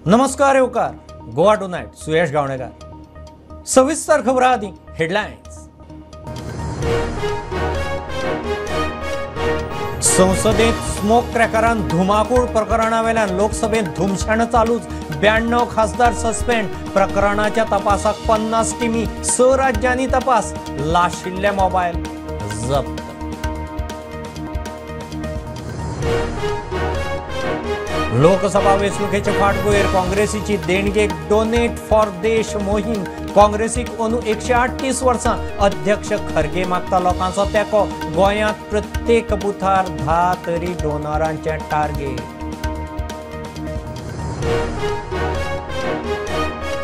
नमस्कार येवकार गोवा टुनायट सुयश गावणेकर। सविस्तर खबरां आदी हेडलायन्स। संसदेत स्मोक क्रॅकरान धुमाकूळ प्रकरणावेल्यान लोकसभेत धुमशेण चालूच। 92 खासदार सस्पेंड। प्रकरणाच्या तपासाक 50 टिमी, 6 राज्यांनी तपास। लाशिल्ले मोबायल जप्त। लोकसभा वेंचणुकेचे फाटभुंयेर काँग्रेसीची देणगेक डोनेट फॉर देश मोहीम। काँग्रेसीक अंदू 138 वर्सां अध्यक्ष खरगे मागता लोकांचो तेंको। गोंयांत प्रत्येक बुथार 10 तरी डोनरांचें टार्गेट।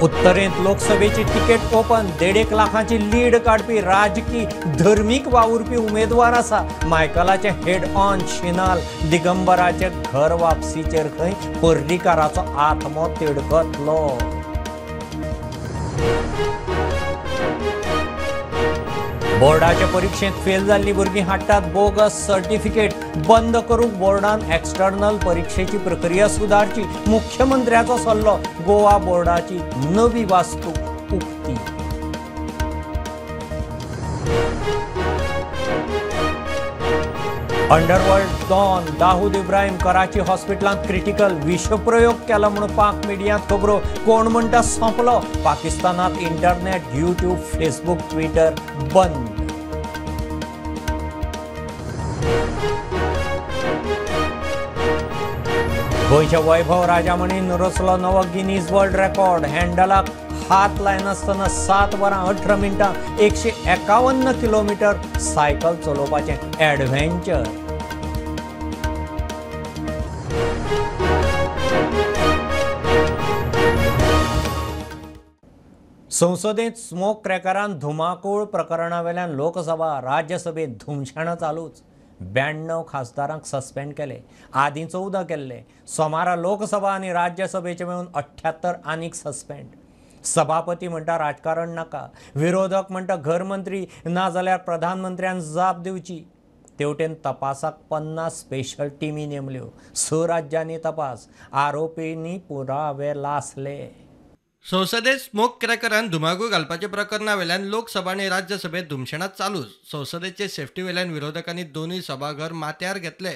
उत्तरेंत लोकसभेची तिकेट ओपन। 1.5 लाखांची लीड काडपी राजकी धर्मीक वावुरपी उमेदवार आसा। मायकलाचे हेड ऑन शिनाल दिगंबराचे घर वापसीचेर खंय पर्रीकाराचो आत्मो तिडकतलो। बोर्डाचे परिक्षेंत फेल जाल्ली भुरगीं हाडटात बोगस सर्टिफिकेट। बंद करूंक बोर्डान एक्सटर्नल परिक्षेची प्रक्रिया सुदारची, मुख्यमंत्र्याचो सल्लो। गोवा बोर्डाची नवी वास्तू उक्ती। अंडरवर्ल्ड डॉन दाऊद इब्राहिम कराची हॉस्पिटलांत क्रिटिकल। विषप्रयोग केला म्हणून पाक मिडियांत खबरो। कोण म्हणटा सोंपलो। पाकिस्तानात इंटरनेट, यूट्यूब, फेसबुक, ट्विटर बंद। गोंयच्या वैभव राजामणीन रचलो नवो गिनीज वर्ल्ड रेकॉर्ड। हँडलाक हात लायनासतना 7 वरां 18 मिनटां 151 किलोमिटर सायकल चलोवपाचें ॲडव्हेंचर। संसदेत स्मोक क्रॅकरान धुमाकूळ प्रकरणावेल्यान लोकसभा राज्यसभेत धुमशेणां चालूच। 92 खासदारांक सस्पेंड केले, आदीं 14 केल्ले। सोमारा लोकसभा आनी राज्यसभेचे मेळून 78 आनीक सस्पेंड। सभापती म्हणटा राजकारण नाका, विरोधक म्हणटा घरमंत्री ना जाल्यार प्रधानमंत्र्यान जाप दिवची। तेवटेन तपासाक 50 स्पेशल टिमी नेमल्यो। 6 राज्यांनी तपास, आरोपींनी पुरावे लासले। संसदेत स्मोक क्रॅकरान धुमाकूळ घालपाच्या प्रकरणावेल्यान लोकसभा आनी राज्यसभेत धुमशेणां चालूच। संसदेचे सेफ्टीवेल्यान विरोधकांनी दोनूय सभाघर माथ्यार घेतले।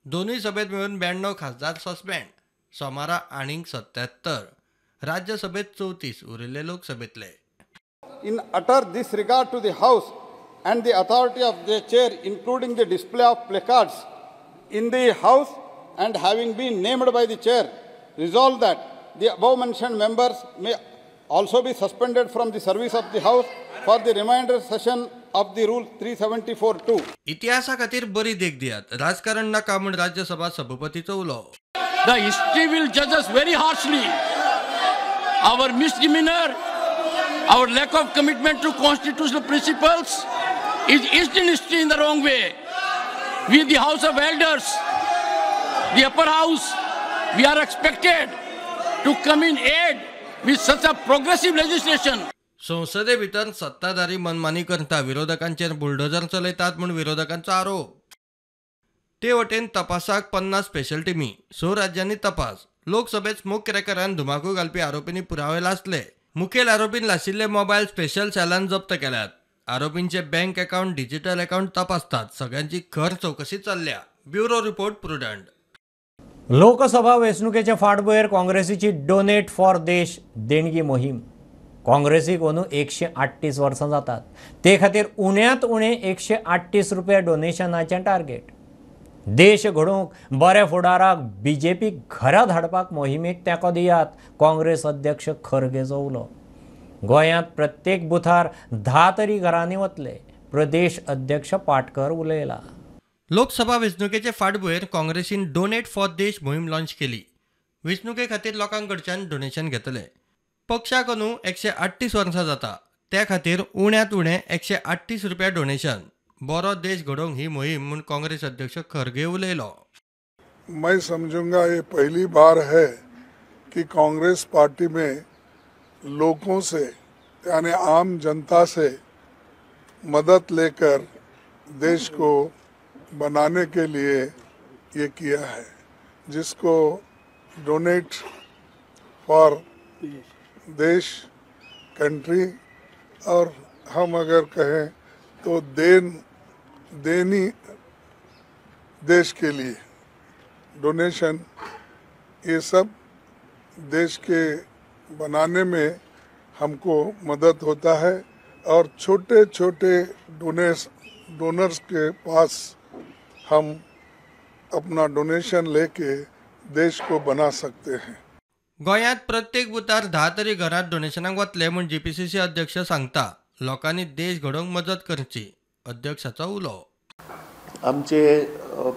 दोनूय सभेत मेळून 92 खासदार सस्पेंड। सोमारा आनीक 77, राज्यसभेत 34 उरिल्ले लोकसभेतले। In utter disregard to the house and the authority of the chair, including the display of placards in the house and having been named by the chair, resolve that the above mentioned members may also be suspended from the service of the house for the remainder session of the rule 374(2). इतिहासा खातीर बरी देख दियात, राजकारण नाका म्हूण राज्यसभा सभापतीचो उलो। The history will judge us very harshly. Our misdemeanor, our lack of commitment to constitutional principles is etched in history in the wrong way. We, the House of Elders, the upper house, we are expected to come in aid with such a progressive legislation. संसदे भितर सत्ताधारी मनमानी करता, विरोधकांचेर bulldozer चलयतात म्हूण विरोधकांचो आरोप। ते वटेन तपासाक 50 special टिमी, 6 राज्यांनी तपास। लोकसभेत स्मोक क्रॅकरान धुमाकूळ घालपी आरोपींनी पुरावे लासले। मुखेल आरोपीन लाशिल्ले मोबायल स्पेशल सेलान जप्त केल्यात। आरोपींचे बँक अकाउंट, डिजिटल अकाउंट तपासतात। सगळ्यांची खर चौकशी चल्ल्या। Bureau report, Prudent. Lok Sabha वेंचणुकेचे फाटभुंयेर काँग्रेसीची डोनेट फॉर देश देणगी मोहीम। काँग्रेसीक अंदू 138 वर्सां जातात, ते खातीर उण्यांत उणें 138 रुपया डोनेशनाचें टार्गेट। देश घडोवंक बऱ्या फुडाराक बीजेपी घरा धाडपाक मोहिमेक तेंको दियात, काँग्रेस अध्यक्ष खरगेचो उलो। गोंयांत प्रत्येक बुथार 10 तरी घरांनी वतले, प्रदेश अध्यक्ष पाटकर उलयला। लोकसभा वेंचणुकेचे फाटभुंयेर काँग्रेसीन डोनेट फॉर देश मोहीम लॉन्च केली। वेंचणुके खातीर लोकां कडच्यान डोनेशन घेतले। पक्षाक अंदू 138 वर्सां जाता, त्या खातीर उण्यांत उणें 138 रुपया डोनेशन। बरो देश घडोवंक ही मोहीम म्हूण काँग्रेस अध्यक्ष खरगे उलयलो। मैं समझूंगा ये पहली बार है कि कांग्रेस पार्टी में लोगों से यानी आम जनता से मदद लेकर देश को बनाने के लिए ये किया है, जिसको डोनेट फॉर देश, कंट्री, और हम अगर कहें तो देनी देश के लिए, डोनेशन, ये सब देश के बनाने में हमको मदद होता है। और छोटे छोटे डोनर्स के पास हम अपना डोनेशन लेके देश को बना सकते हैं। गोंयांत प्रत्येक बुथार 10 तरी घरांत डोनेशनाक वतले म्हूण जीपीसीसी अध्यक्ष सांगता। लोकांनी देश घडोवंक मजत करची, अध्यक्षाचो उलो। आमचे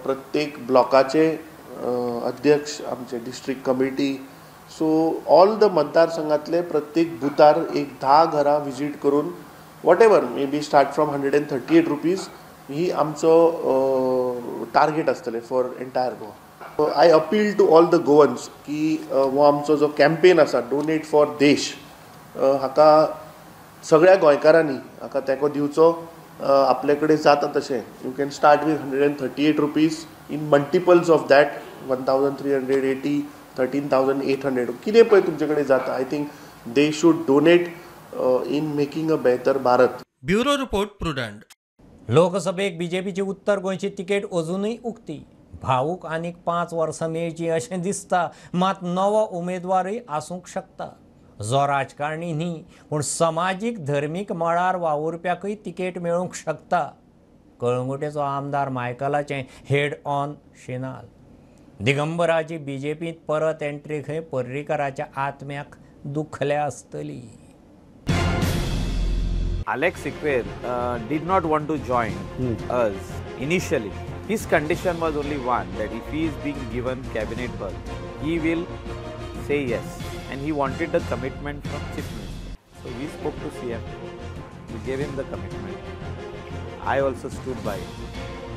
प्रत्येक ब्लॉकाचे अध्यक्ष, आमचे district committee, so all the मतदारसंघातले प्रत्येक बुथार एक 10 घरां विजीट करून whatever may be start from 138 rupees ही आमचो टार्गेट आसतलें for entire Goa. I appeal to all the Goans की हो आमचो जो कॅम्पेन आसा डोनेट फॉर देश, हाका सगळ्या गोंयकारांनी हाका तेंको दिवचो। आपले कडेन जाता तशें you can start with 138 rupees in multiples of that 1380, 13,800 कितें पळय तुमचे कडेन जाता। I think they should donate in making a better Bharat. Bureau report, Prudent. लोकसभेक बीजेपीची उत्तर गोंयची तिकेट अजूनय उक्ती। भाऊक आनीक 5 वर्सां मेळची अशें दिसता, मात नवो उमेदवारूय आसूंक शकता। जो राजकारणी न्ही पूण समाजीक धर्मीक मळार वावुरप्याकूय तिकेट मेळूंक शकता। कळंगुटेचो आमदार मायकलाचें हेड ऑन शिनाल। दिगंबराची बीजेपींत परत एंट्री खंय पर्रीकराच्या आत्म्याक दुखल्या आसतली। Alex Sequeira did not want to join us initially. His condition was only one, that if he is being given cabinet berth, he will say yes. And he wanted the commitment from Chief Minister. So we spoke to CM, we gave him the commitment. I also stood by it.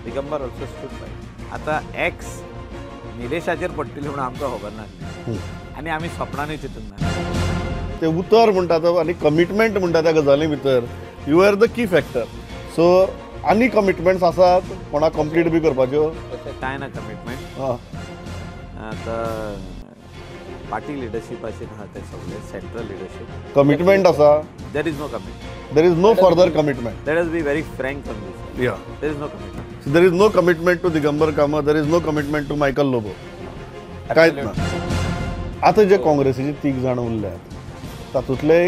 Digambar also stood by it. आता x निलेशाचेर पडटली म्हणून आमकां खबर नासली आनी आमी स्वप्नानूय चिंतूंक ना। ते उतर म्हणटा आनी कमिटमेंट म्हणटा त्या गजाली भितर you are the key factor. So आनी कमिटमेंट्स आसात कोणाक कंप्लीट बी करपाच्यो? तशें कांय ना कमिटमेंट। आतां पार्टी लिडरशिपाचेर आहा तें सगळें, सेंट्रल लिडरशीप कमिटमेंट आसा। There is no commitment. There is no further commitment. Let us be very frank on this. Yeah. There is no commitment. So there is no commitment to Digambar Kamat, there is no commitment to Michael Lobo. कांयच ना। आतां जे काँग्रेसीचे 3 जाण उरल्यात तातूंतले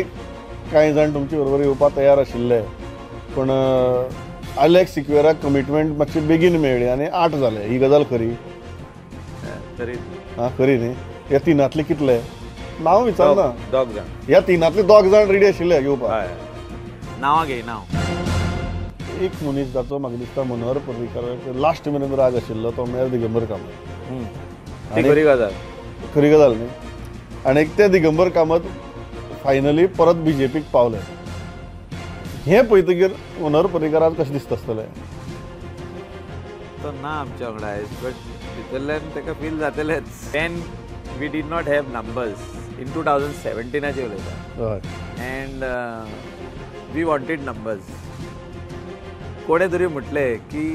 कांय जाण तुमचे बरोबर येवपाक तयार आशिल्ले, पूण आलेक्स सिक्वेराक कमिटमेंट मातशी बेगीन मेळ्ळी आनी 8 जाले। ही गजाल खरी? खरी। आं, खरी न्ही? ह्या तिनांतले कितले नांव विचारना? 2 जाण। ह्या तिनांतले 2 जाण रेडी आशिल्ले येवपाक। नांवां घेयना हांव। एक मनीस जाचो म्हाका दिसता मनोहर पर्रीकार लास्ट मेरेन राग आशिल्लो तो म्हळ्यार दिगंबर कामत। खरी गजाल, खरी गजाल न्ही? आनी ते दिगंबर कामत फायनली परत बीजेपीक पावले। हें पळयतकीर मनोहर पर्रीकाराक कशें दिसता आसतलें? तो ना आमच्या वांगडा आयज, बट भितरल्यान ताका feel जातलेंच। When we did not have numbers in 2017 उलयता, एंड we wanted numbers. कोणें तरी म्हटलें की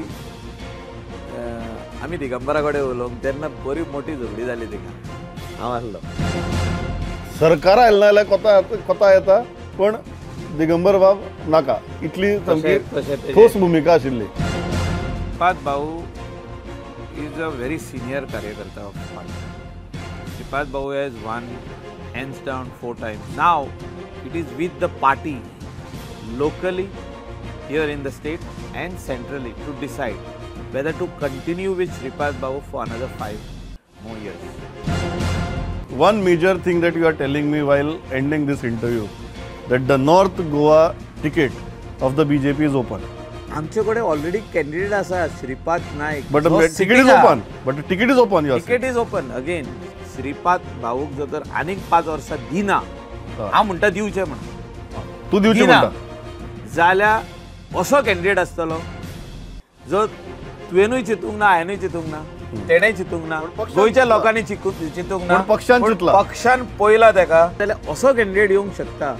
आमी दिगंबरा कडेन उलोवंक तेन्ना बरी मोठी झगडी जाली तिका। हांव आसलो सरकार आयलें ना जाल्यार कोता कोता येता, पूण दिगंबर बाब नाका, इतली सामकी ठोस भुमिका आशिल्ली। Shripad Bhau is a very senior कार्यकर्ता of party. Shripad Bhau has won hands down 4 times. Now it is with the party locally here in the state and centrally to decide whether to continue with Shripad Bhau for another 5 more years. One major thing that you are telling me while ending this interview, that the North Goa ticket of the BJP is open. आमचे कडेन already candidate आसा Shripad Naik. But the ticket is open. But the ticket is open. Ticket is open again. Shripad भाऊक जर तर आनीक 5 वर्सां दिना, हांव म्हणटा दिवचें म्हणून, तूं दिवचें म्हणटा जाल्यार असो कॅन्डिडेट आसतलो जो तुवेनूय चिंतूंक ना, हांवेनूय चिंतूंक ना, तेणें चिंतूंक ना, गोंयच्या लोकांनी चिंतूंक ना, पक्षान चिंतला, पक्षान पळयला तेका, जाल्यार असो कॅन्डिडेट येवंक शकता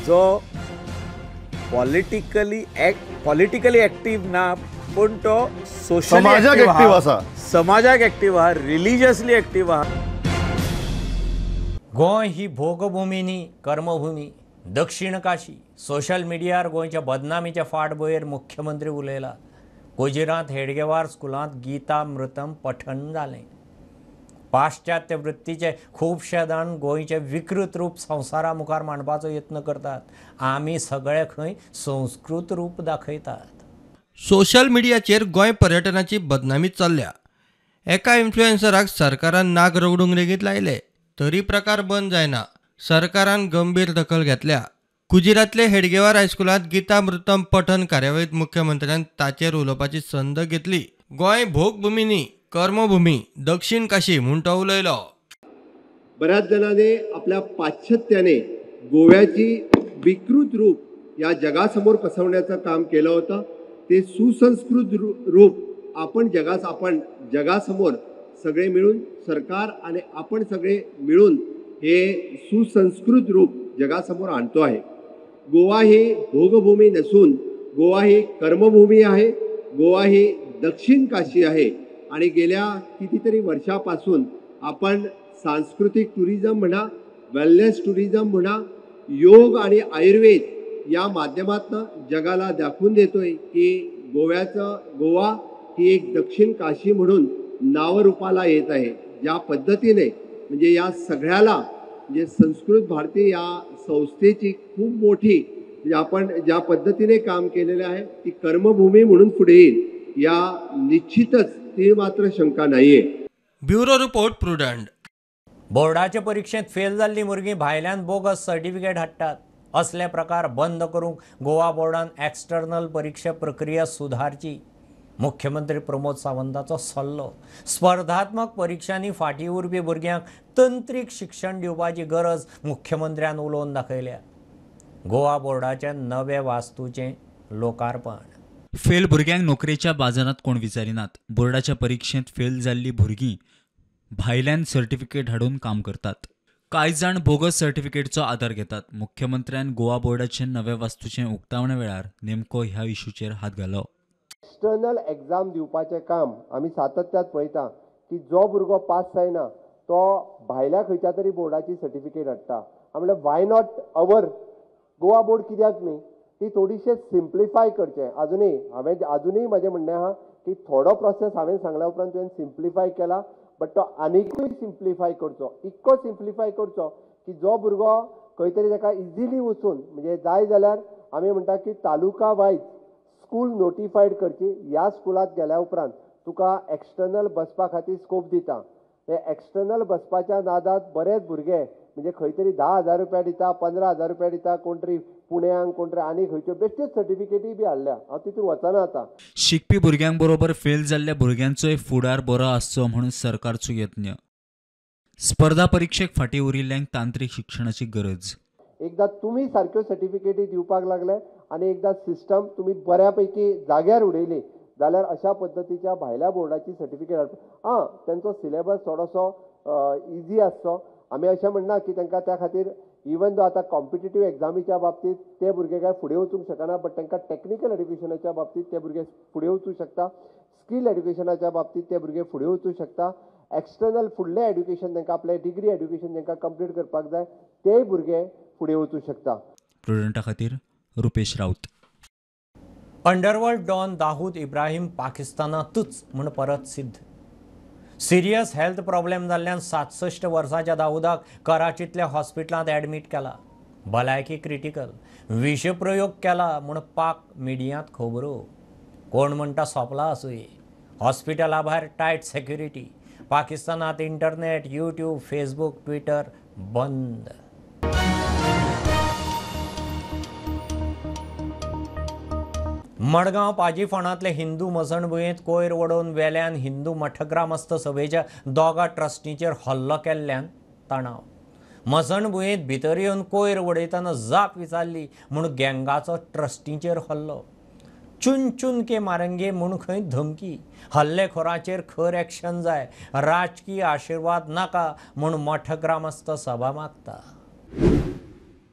जो पॉलिटिकली एक्टीव ना, पूण तो सोशली समाजाक एक्टीव आसा, समाजाक एक्टीव आहा, रिलिजियसली एक्टीव आहा। गोंय ही भोगभूमी न्ही, कर्मभूमी. दक्षिण काशी सोशल मिडियार गोंयच्या बदनामीच्या फाटभुंयेर मुख्यमंत्री उलयला. गुजरात हेडगेवार स्कुलांत गीता मृतम पठण जालें. पाश्चात्य वृत्तीचे खुबशे जाण गोंयचे विकृत रूप संवसारा मुखार मांडपाचो यत्न करतात. आमी सगळे खंय संस्कृत रूप दाखयतात. सोशल मिडियाचेर गोंय पर्यटनाची बदनामी चल्ल्या. एका इन्फ्लुएन्सराक सरकारान नाक रगडूंक लेगीत लायले तरी प्रकार बंद जायना. सरकारान गंभीर दखल घेतल्या. गुजरातले हेडगेवार हायस्कुलांत गीता मृतम पठण कार्यावळींत मुख्यमंत्र्यान ताचेर उलोवपाची संद घेतली. गोंय भोगभूमी न्ही, कर्मभूमी, दक्षिण काशी म्हूण तो उलयलो. बऱ्याच जणांनी आपल्या पाश्चात्याने गोव्याची विकृत रूप या जगासमोर पसरवण्याचं काम केलं होतं. ते सुसंस्कृत रूप आपण जगासमोर सगळे मिळून, सरकार आणि आपण सगळे मिळून हे सुसंस्कृत रूप जगासमोर आणतो आहे. गोवा ही भोगभूमी नसून गोवा ही कर्मभूमी आहे. गोवा ही दक्षिण काशी आहे आणि गेल्या कितीतरी वर्षापासून आपण सांस्कृतिक टुरिझम म्हणा, वेलनेस टुरिझम म्हणा, योग आणि आयुर्वेद या माध्यमातून जगाला दाखवून देतोय की गोवा ही एक दक्षिण काशी म्हणून नावरूपाला येत आहे. ज्या पद्धतीने म्हणजे या सगळ्याला म्हणजे संस्कृत भारती या संस्थेची खूप मोठी म्हणजे आपण ज्या पद्धतीने काम केलेले आहे ती कर्मभूमी म्हणून पुढे येईल या निश्चितच ती मात्र शंका नाहीये. Bureau report, Prudent. बोर्डाचे परीक्षेत फेल जाल्ली भुरगीं भायल्यान बोगस सर्टिफिकेट हाडटात. असले प्रकार बंद करूंक गोवा बोर्डान एक्सटर्नल परीक्षा प्रक्रिया सुधारची, मुख्यमंत्री प्रमोद सावंताचो सल्लो. स्पर्धात्मक परीक्षांनी फाटीं उरपी भुरग्यांक तंत्रीक शिक्षण दिवपाची गरज मुख्यमंत्र्यान उलोवन दाखयल्या. गोवा बोर्डाच्या नवे वास्तूचें लोकार्पण. फेल भुरग्यांक नोकरेच्या बाजारांत कोण विचारिनात. बोर्डाच्या परिक्षेंत फेल जाल्लीं भुरगीं भायल्यान सर्टिफिकेट हाडून काम करतात. कांय जाण बोगस सर्टिफिकेटचो आदार घेतात. मुख्यमंत्र्यान गोवा बोर्डाचे नव्या वास्तूचें उक्तावणे वेळार नेमको ह्या इशूचेर हात घालो. एक्सटर्नल एग्जाम दिवपाचें काम आमी सातत्यात पळयता की जो भुरगो पास जायना तो भायल्या खंयच्या तरी बोर्डाची सर्टिफिकेट हाडटा. म्हणल्यार why not our Goa board कित्याक न्ही? ती थोडीशें सिम्प्लिफाय करचें. अजुनूय हांवें अजुनूय म्हाजें म्हणणें आहा की थोडो प्रोसेस हांवें सांगल्या उपरांत तुवें सिम्प्लिफाय केला, बट तो आनिकूय सिम्प्लिफाय करचो. इतको सिम्प्लिफाय करचो की जो भुरगो खंय तरी ताका इजिली वचून म्हणजे जाय जाल्यार आमी म्हणटा की तालुका वायज स्कूल नोटिफायड करची. ह्या स्कुलांत गेल्या उपरांत तुका एक्सटर्नल बसपा खातीर स्कोप दिता. हे एक्सटर्नल बसपाच्या नादात बरेच भुरगे म्हणजे खंय तरी 10,000 रुपया दिता, 15,000 रुपया दिता, कोण तरी पुण्याक, कोण तरी आनी खंयच्यो बेश्ट्योच सर्टिफिकेटी बी हाडल्या. हांव तितून वचना आतां. शिकपी भुरग्यां बरोबर फेल जाल्ल्या भुरग्यांचोय फुडार बरो आसचो म्हणून सरकारचो यत्न. स्पर्धा परिक्षेक फाटीं उरिल्ल्यांक तांत्रीक शिक्षणाची गरज. एकदां तुमी सारक्यो सर्टिफिकेटी दिवपाक लागले आनी एकदां सिस्टम तुमी बऱ्या पैकी जाग्यार उडयली जाल्यार अशा पद्दतीच्या भायल्या बोर्डाची सर्टिफिकेट हाडपा. आं, तेंचो सिलेबस थोडोसो इजी आसचो. आमी अशें म्हणना की तांकां त्या खातीर इवन दो आतां कॉम्पिटेटीव एग्जामीच्या बाबतींत ते भुरगे काय फुडें वचूंक शकना, बट तांकां टॅक्निकल एड्युकेशनाच्या बाबतींत ते भुरगे फुडें वचूंक शकता, स्कील एड्युकेशनाच्या बाबतींत ते भुरगे फुडें वचूंक शकता. एक्सटर्नल फुडलें एड्युकेशन तांकां आपलें डिग्री एड्युकेशन तांकां कंप्लीट करपाक जाय, तेय भुरगे फुडें वचूंक शकता. प्रुडंटा खातीर रुपेश राऊत. अंडरवर्ल्ड डॉन दाऊद इब्राहिम पाकिस्तानातूच म्हूण परत सिद्ध. सिरियस हेल्थ प्रॉब्लेम जाल्ल्यान 67 वर्सांच्या दाऊदाक कराचींतल्या हॉस्पिटलांत ॲडमीट केला. भलायकी क्रिटिकल, विशप्रयोग केला म्हूण पाक मिडियांत खबरो. कोण म्हणटा सोंपला आसुये. हॉस्पिटला भायर टायट सेक्युरिटी. पाकिस्तानात इंटरनेट, यूट्यूब, फेसबूक, ट्विटर बंद. मडगांव पाजीफोंडांतले हिंदू मसणभुंयेंत कोयर वडोवन वेल्यान हिंदू मठग्रामस्थ सभेच्या दोगा ट्रस्टींचेर हल्लो केल्ल्यान तणाव. मसणभुंयेंत भितर येवन कोयर वडयतना जाप विचारली म्हूण गँगाचो ट्रस्टींचेर हल्लो. चुन चुन के मारंगे म्हूण खंय धमकी. हल्लेखोरांचेर खर एक्शन जाय, राजकीय आशिर्वाद नाका म्हूण मठग्रामस्थ सभा मागता.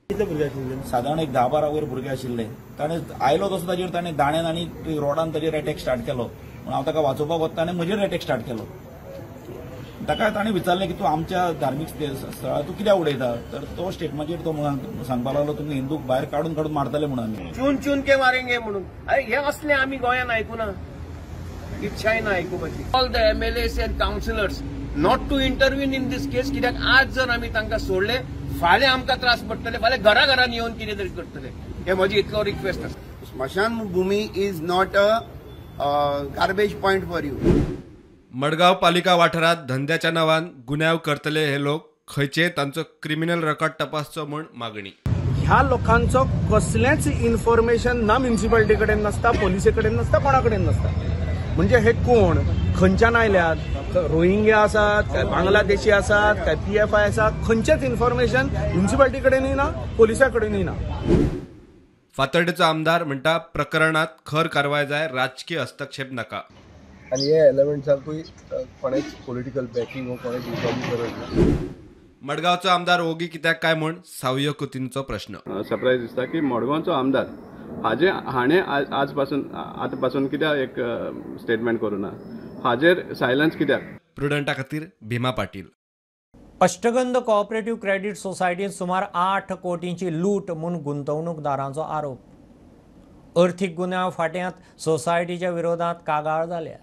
कितले भुरगे आशिल्ले? सादारण एक 10-12 वयर भुरगे आशिल्ले. ताणें आयलो तसो ताजेर ताणें दाण्यान आनी रोडान ताजेर अटॅक स्टार्ट केलो. म्हूण हांव ताका वाचोवपाक वता ताणें म्हजेर अटॅक स्टार्ट केलो. ताका ताणें विचारलें की तूं आमच्या धार्मीक स्थळार तूं कित्याक उडयता, तर तो स्टेटमेंटाचेर तो सांगपाक लागलो तुमकां हिंदूक भायर काडून काडून मारतले म्हणून आमी चून चून के मारेंगे म्हणून. अरे हे असले आमी गोंयान आयकुना, इच्छाय ना आयकुपाची. All the MLAs and councillors not to intervene in this case, कित्याक आज जर आमी तांकां सोडले फाल्यां आमकां त्रास पडटले, फाल्यां घरा घरान येवन कितें तरी करतले. हे म्हजी इतलो रिक्वेस्ट आसा. स्मशान भूमी is not a garbage point for you. Madgaon पालिका वाठारात धंद्याच्या नावान गुन्यांव करतले हे लोक खंयचे तांचो क्रिमिनल रेकॉर्ड तपासचो म्हूण मागणी. ह्या लोकांचो कसलेंच इन्फॉर्मेशन ना म्युनिसिपालिटी कडेन नासता, पोलिसे कडेन नासता, कोणा कडेन नासता. म्हणजे हे कोण खंयच्यान आयल्यात, रोहिंग्या आसात काय बांगलादेशी आसात काय PFI आसा, खंयचेच इन्फॉर्मेशन म्युनिसिपालिटी कडेनूय ना, पोलिसा कडेनूय ना. फातर्डेचो आमदार म्हणटा प्रकरणात खर कारवाय जाय, राजकीय हस्तक्षेप नाका. आनी हे एलिमेंट्सांकूय कोणेच पॉलिटिकल बॅकिंग कोणेच दिवपाची गरज ना. मडगांवचो आमदार ओगी कित्याक काय म्हूण सावयो कुतींचो प्रश्न. सरप्रायज दिसता की मडगांवचो आमदार हाजे हाणें आज पासून आतां पासून कित्याक एक स्टेटमेंट करूं ना, हाजेर सायलन्स कित्याक? प्रुडंटा खातीर भीमा पाटील. अष्टगंध कोऑपरेटिव्ह क्रेडीट सोसायटीन सुमार 8 कोटींची लूट म्हूण गुंतवणूकदारांचो आरोप. अर्थीक गुन्यांव फांट्यांत सोसायटीच्या विरोधात कागाळ जाल्या.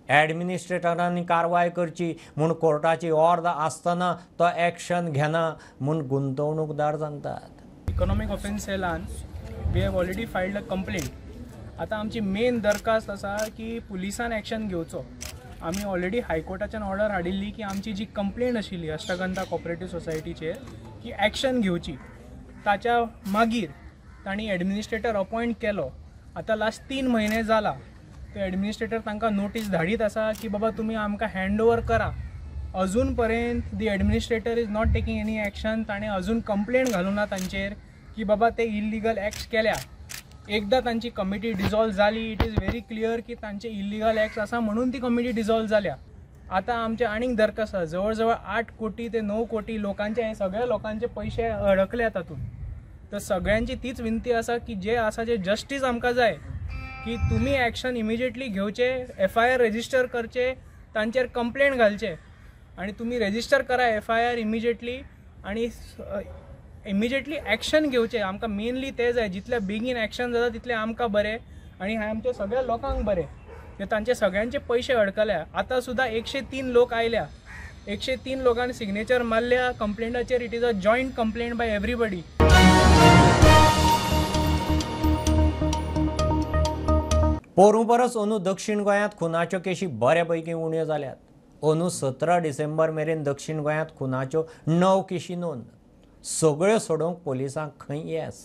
ॲडमिनिस्ट्रेटरांनी कारवाय करची म्हूण कोर्टाची ऑर्द आसतना तो एक्शन घेना म्हूण गुंतवणूकदार सांगतात. इकॉनॉमिक ऑफेन्स सेलान we have already filed a complaint. आतां आमची मेन दरखास्त आसा की पुलिसान एक्शन घेवचो. आमी ऑलरेडी हायकोर्टाच्यान ऑर्डर हाडिल्ली की आमची जी कंप्लेंट आशिल्ली अष्टगंधा कॉपरेटिव्ह सोसायटीचेर की एक्शन घेवची. ताच्या मागीर तांणी एडमिनिस्ट्रेटर अपॉयंट केलो. आतां लास्ट 3 म्हयने जाला तो एडमिनिस्ट्रेटर तांकां नोटीस धाडीत आसा की बाबा तुमी आमकां हँड ओवर करा. अजून पर्यंत the administrator is not taking any action. ताणें अजून कंप्लेंट घालूं ना तांचेर की बाबा ते इल्लिगल एक्ट्स केल्या. एकदां तांची कमिटी डिजॉल्व जाली, it is very clear की तांचे इल्लिगल एक्ट्स आसा म्हणून ती कमिटी डिजॉल्व जाल्या. आतां आमचे आनीक दरखास्त आसा, जवळ जवळ 8 कोटी ते 9 कोटी लोकांचे हे सगळ्या लोकांचे पयशे अडकल्या तातूंत. तर सगळ्यांची तीच विनंती आसा की जे आसा जे जस्टीस आमकां जाय की तुमी एक्शन इमिजिएटली घेवचे, FIR register करचे, तांचेर कंप्लेंट घालचे आनी तुमी रेजिस्टर करा FIR immediately आनी इमिजिएटली एक्शन घेवचे. आमकां मेनली तें जाय, जितले बेगीन एक्शन जाता तितलें आमकां बरें आनी हें आमच्या सगळ्या लोकांक बरें. तांचे सगळ्यांचे पयशे अडकल्या. आतां सुद्दां 103 लोक आयल्या, 103 लोकांनी सिग्नेचर मारल्या कंप्लेंटाचेर. It is a joint complaint by everybody. पोरूं परस अंदू दक्षिण गोंयांत खुनाच्यो केशी बऱ्या पैकी उण्यो जाल्यात. अंदू 17 डिसेंबर मेरेन दक्षिण गोंयांत खुनाच्यो 9 केशी नोंद. सगळ्यो सोडोवंक पोलिसांक खंय येस.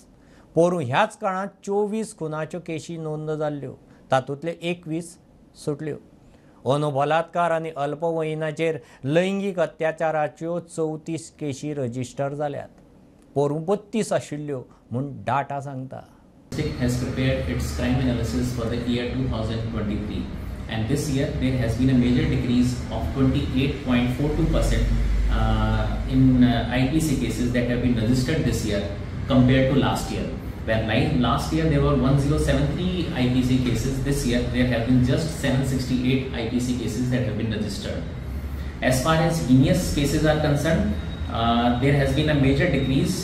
पोरूं ह्याच काळांत 24 खुनाच्यो केशी नोंद जाल्ल्यो, तातूंतल्यो 21 सुटल्यो. अंदू बलात्कार आनी अल्पवयीनाचेर लैंगीक अत्याचाराच्यो 34 केशी रजिस्टर जाल्यात. पोरूं 32 आशिल्ल्यो म्हूण डाटा सांगता. Has prepared its crime analysis for the year 2023, and this year there has been a major decrease of 28.42% in IPC cases that have been registered this year compared to last year. Where last year there were 1073 IPC cases, this year there have been just 768 IPC cases that have been registered. As far as heinous cases are concerned, there has been a major decrease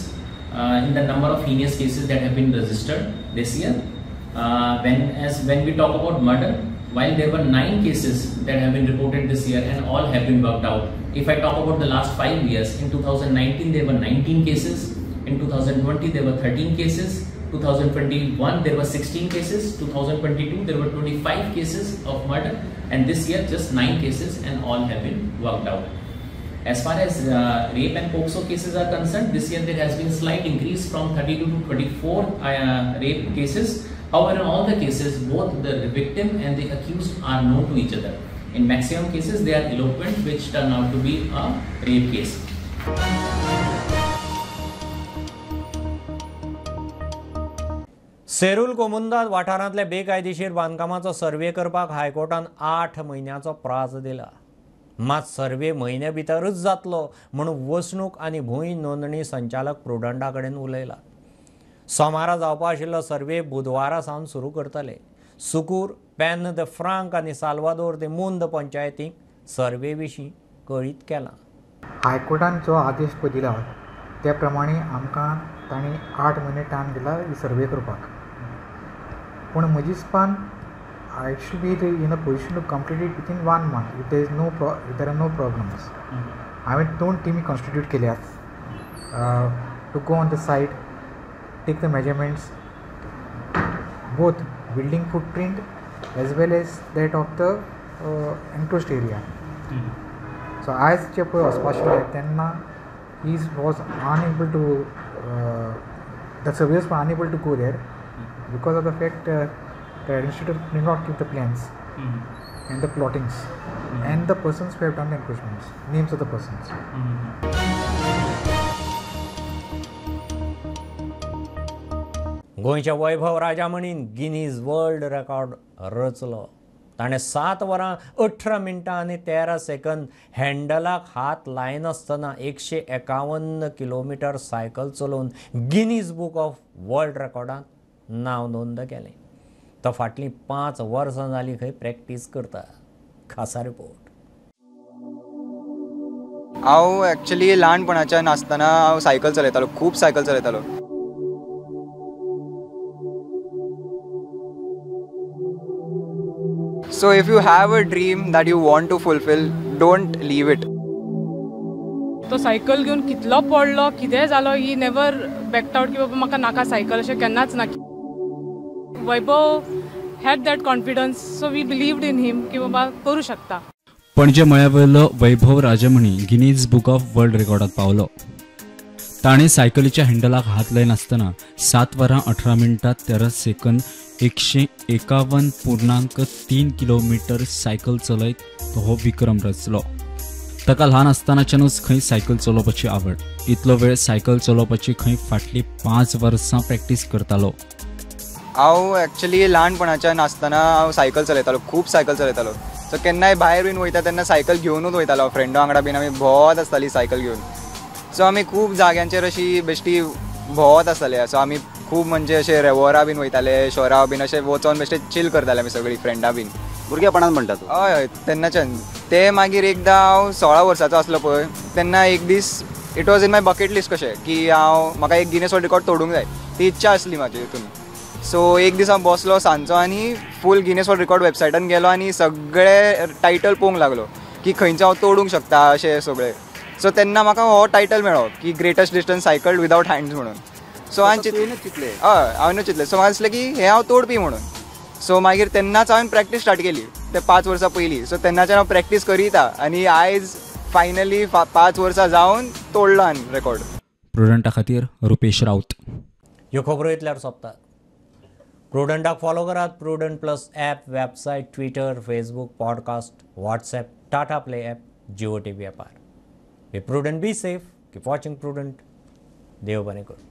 in the number of heinous cases that have been registered this year. When we talk about murder, while there were 9 cases that have been reported this year and all have been worked out. If I talk about the last 5 years, in 2019 there were 19 cases, in 2020 there were 13 cases, 2021 there were 16 cases, 2022 there were 25 cases of murder, and this year just 9 cases and all have been worked out. As far as rape and POCSO cases are concerned, this year there has been slight increase from 32 to 24 rape cases. However, in all the cases, both the victim and the accused are known to each other. In maximum cases, they are elopement, which turn out to be a rape case. Serul Comunidade वाठारांतल्या बेकायदेशीर बांदकामाचो survey करपाक हायकोर्टान 8 म्हयन्याचो प्रास दिला. मात survey म्हयन्या भितरूच जातलो म्हूण वसणूक आनी भूंय नोंदणी संचालक प्रुडंटा कडेन उलयला. सोमारा जावपा आशिल्लो सर्वे बुधवारा सावन सुरू करतले. सुकूर, पेन the Frank आनी साल्वादोर दे मुंद पंचायतींक सर्वे विशीं कळीत केलां. हायकोर्टान जो आदेश पळय दिला त्या प्रमाणे आमकां तांणी 8 म्हयने टायम दिला ही सर्वे करपाक. पूण म्हजी हिसपान I should be in a position to complete it within 1 month if there is no if there are no problems. हांवें 2 टिमी कॉन्स्टिट्यूट केल्यात to go on the site, take the measurements, both building footprint as well as that of the enclosed area. So आयज जे पळय वचपा आशिल्ले तेन्ना he was unable to, the surveyors were unable to go there because of the fact the administrator did not give the plans and the plottings and the persons who have done the encroachments, names of the persons. गोंयच्या वैभव राजामणीन Guinness world record रचलो. ताणें 7 वरां 18 मिनटां आनी 13 second हँडलाक हात लायनासतना 151 kilometre cycle चलोवन Guinness book of world रेकॉर्डांत नांव नोंद केलें. तो फाटलीं 5 वर्सां जालीं खंय प्रॅक्टीस करता. खासा रिपोर्ट. हांव एक्चुअली ल्हानपणाच्यान आसतना हांव सायकल चलयतालो, खूब cycle चलयतालो. So if you have a dream that you want to fulfill, don't leave it. तो सायकल घेवन कितलो पडलो, कितें जालो, ही नेवर बॅक्ट आवट की बाबा म्हाका नाका सायकल, अशें केन्नाच ना. Vaibhav had that confidence, so we believed in him की बाबा करूं शकता. Panaji मळ्यावयलो Vaibhav Rajamani Guinness book of world रेकॉर्डात पावलो. ताणें सायकलीच्या हँडलाक हात लायनासतना 7 वरां 18 मिनटां 13 सेकंद 151.3 किलोमीटर सायकल चलयत तो हो विक्रम रचलो. ताका ल्हान आसतनाच्यानूच खंय सायकल चलोवपाची आवड. इतलो वेळ सायकल चलोवपाची खंय फाटलीं 5 वर्सां प्रॅक्टीस करतालो. हांव एक्चुअली ल्हानपणाच्यान आसतना हांव सायकल चलयतालो, खूब सायकल चलयतालो. सो केन्नाय भायर बीन वयता तेन्ना सायकल घेवनूच वयतालो, फ्रेंडा वांगडा बीन आमी भोंवत आसताली सायकल घेवन. सो आमी खूब जाग्यांचेर अशी बेश्टी भोंवत आसताले. सो आमी खूब म्हणजे अशे रेवोरा बीन वयताले, शोरा बीन अशे वचोन बेश्टे चील करताले आमी सगळीं फ्रेंडां बीन. भुरगेपणान म्हणटा तूं? हय हय, तेन्नाच्यान. ते मागीर एकदां हांव 16 वर्साचो आसलो पळय तेन्ना एक दीस it was in my bucket list कशें की हांव म्हाका एक गिनीज वर्ल्ड रेकॉर्ड तोडूंक जाय, ती इच्छा आसली म्हाजी हितून. सो एक दीस हांव बसलो सांजचो आनी फूल गिनीज वर्ल्ड रेकॉर्ड वेबसायटान गेलो आनी सगळे टायटल पळोवंक लागलो की खंयचो हांव तोडूंक शकता अशें सगळें. सो तेन्ना म्हाका हो टायटल मेळ्ळो की greatest distance cycle without hands म्हणून. सो हांवें चिंतलें, हय हांवें चिंतलें. सो म्हाका दिसलें की हें हांव तोडपी म्हणून. सो मागीर तेन्नाच हांवें प्रॅक्टीस स्टार्ट केली ते 5 वर्सां पयलीं. सो तेन्नाच्यान हांव प्रॅक्टीस करीता आनी आयज फायनली 5 वर्सां जावन तोडलो हांवें रेकॉर्ड. प्रुडंटा खातीर रुपेश राऊत. ह्यो खबरो इतल्यार सोंपतात. प्रुडंटाक फॉलो करात Prudent plus app, website, Twitter, Facebook, podcast, WhatsApp, Tata play app, Jio TV ॲपार. Be prudent, be safe, keep watching Prudent. देव बरें करूं.